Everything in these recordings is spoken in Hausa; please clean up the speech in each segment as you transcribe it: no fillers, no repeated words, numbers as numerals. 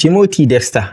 Timothy Dexter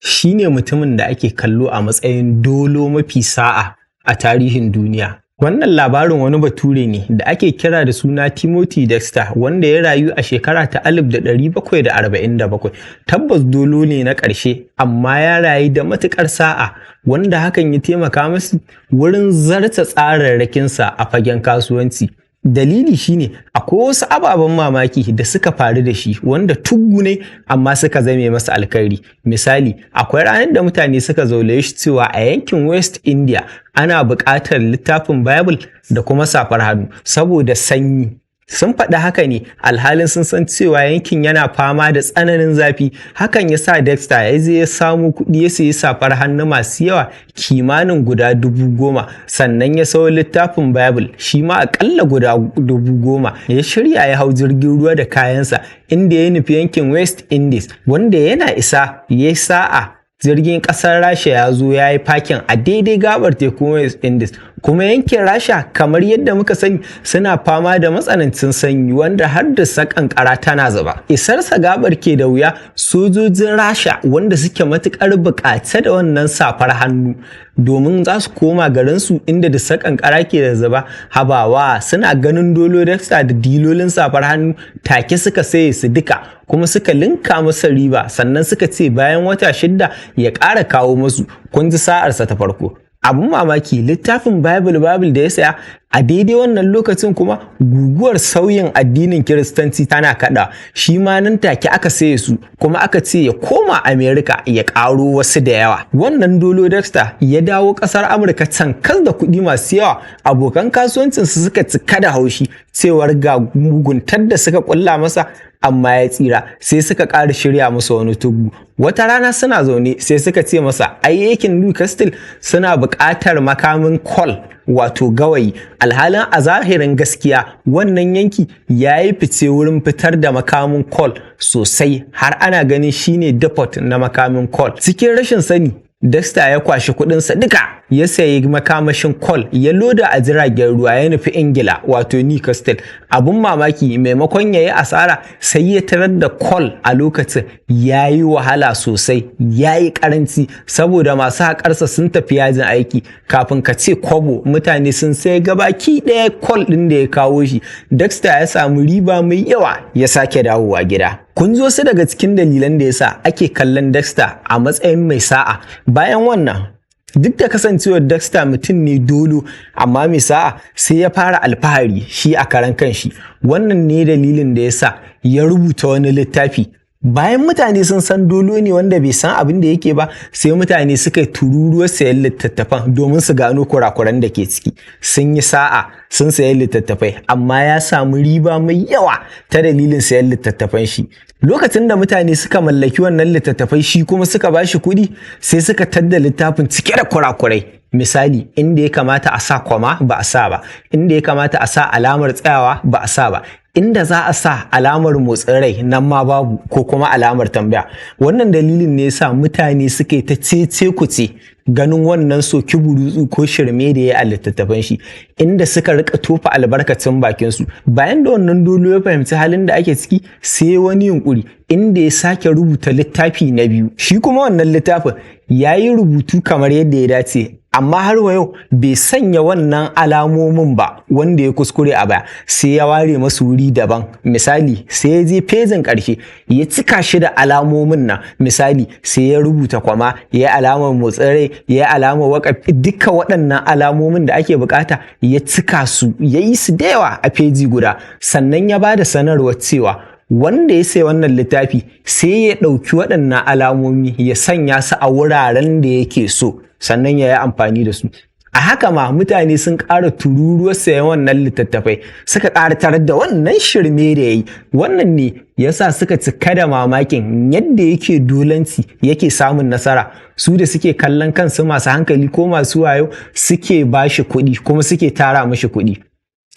shi ne mutumin da ake kallo a matsayin dolo mafi sa'a a tarihin duniya. Wannan labarin wani Bature ne da ake kira da suna Timothy Dexter, wanda ya rayu a shekara ta 1747. Tabbas dolo ne na ƙarshe, amma ya rayu da matuƙar sa'a, wanda hakan ya taimaka masa wurin zarta tsararrakinsa a fagen kasuwanci. Dalili shine akwai wasu ababen mamaki da suka faru da shi wanda tuggu ne, amma suka zame masa alkhairi. Misali, akwai ranar da mutane suka zaulaye shi cewa a yankin West India ana buƙatar littafin Bible da kuma safar hannu saboda sanyi. Sun faɗi haka ne alhalin sun san cewa yankin yana fama da tsananin zafi. Hakan ya sa Dexter ya je ya samu kuɗi, ya sayi safar hannu masu yawa, kimanin guda 10,000. Sannan ya sayo littafin Bible, shi ma aƙalla guda 10,000. Ya shirya, ya hau jirgin ruwa da kayansa, inda ya nufi yankin West Indies, wanda yana isa ya sa'a jirgin ƙasar Rasha ya zo ya yi fakin a daidai gabar tekun West Indies. Kuma yankin Rasha, kamar yadda muka sani, suna fama da matsanancin sanyi wanda har da kankara tana zuba. Isarsa gabar ke da wuya, sojojin Rasha wanda suke matukar buƙace da wannan safar hannu domin za su koma garinsu inda da kankara ke da zuba, habawa, suna ganin dolo Dexter da dilolin safar hannu, take suka saye su duka, kuma suka linka masa riba. Sannan suka ce bayan wata 6 ya ƙara kawo masu. Kun ji sa'arsa ta farko. Abun mamaki, littafin Bible da ya saya, a daidai wannan lokacin kuma guguwar sauyin addinin Kiristanci tana kada. Shi ma nan take aka saye su, kuma aka ce ya koma America ya karo wasu da yawa. Wannan dolo Dexter ya dawo kasar Amurka cankas da kuɗi masu yawa. Abokan kasuwancinsu suka cika da haushi cewar ga muguntar da suka kulla masa, amma ya tsira. Sai suka ƙara shirya masa wani tuggu. Wata rana suna zaune, sai suka ce masa ai yankin Newcastle suna buƙatar makamin coal, wato gawayi, alhalin a zahirin gaskiya wannan yanki ya yi fice wurin fitar da makamin coal sosai, har ana ganin shine depot na makamin coal. Cikin rashin sani, Dexter ya kwashi kuɗinsa duka, ya sayi makamashin coal, ya loda a jiragen ruwa, ya nufi Ingila, wato Newcastle. Abun mamaki, maimakon ya yi asara, sai ya tarar da coal a lokacin ya yi wahala sosai, ya yi karanci, saboda masu haƙarsa sun tafi yajin aiki. Kafin ka ce kwabo, mutane sun sai gabaki ɗaya coal ɗin da ya kawo shi. Dexter ya samu riba mai yawa, ya sake dawowa gida. Kun ji wasu daga cikin dalilan da yasa ake kallon Dexter a matsayin mai sa'a. Bayan wannan, duk da kasancewar Dexter mutum ne dolo amma mai sa'a, sai ya fara alfahari shi a karan kanshi. Wannan ne dalilin da yasa ya rubuta wani littafi. Bayan mutane sun san dolo ne wanda bai san abin da yake ba, sai mutane suka yi tururuwar sayan littattafan domin su gano kurakuran da ke ciki. Sun yi sa'a sun sayi littattafai, amma ya samu riba mai yawa ta dalilin sayan littattafan shi. Lokacin da mutane suka mallaki wannan littattafai, shi kuma suka ba shi kuɗi, sai suka tadda littafin cike da kurakurai. Misali, inda ya kamata a sa comma ba a sa ba, inda ya kamata a sa alamar tsayawa ba a sa ba, inda za a sa alamar motsin rai nan ma babu, ko kuma alamar tambaya. Wannan dalilin ne yasa mutane suka yi ta cece kuce ganin wannan soki burutsu ko shirme da ya a littattafan shi, inda suka rika tofa albarkacin bakin su. Bayan da wannan dolo ya fahimci halin da ake ciki, sai wani yunkuri inda ya sake rubuta littafi na biyu. Shi kuma wannan littafin ya yi rubutu kamar yadda ya dace, amma har wa yau bai sanya wannan alamomin ba wanda ya kuskure a baya. Sai ya ware masu wuri daban. Misali, sai ya je fejin ƙarshe, ya cika shi da alamomin nan. Misali, sai ya rubuta comma, ya yi alamar motsin rai, ya yi alamar wakafi, duka waɗannan alamomin da ake bukata ya cika su, ya yi su da yawa a feji guda. Sannan ya ba da sanarwar cewa wanda ya sayi wannan littafi sai ya ɗauki waɗannan alamomi ya sanya su a wuraren da yake so, sannan ya yi amfani da su. A haka ma mutane sun ƙara tururuwar sayan wannan littattafai, suka ƙara tarar da wannan shirme da ya yi. Wannan ne yasa suka cika da mamakin yadda yake dolanci yake samun nasara. Su da suke kallon kansu masu hankali ko masu wayo, suke ba shi kuɗi kuma suke tara mashi kuɗi.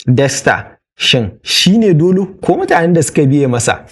Dexter, shin shi ne dolo ko mutanen da suka biye masa?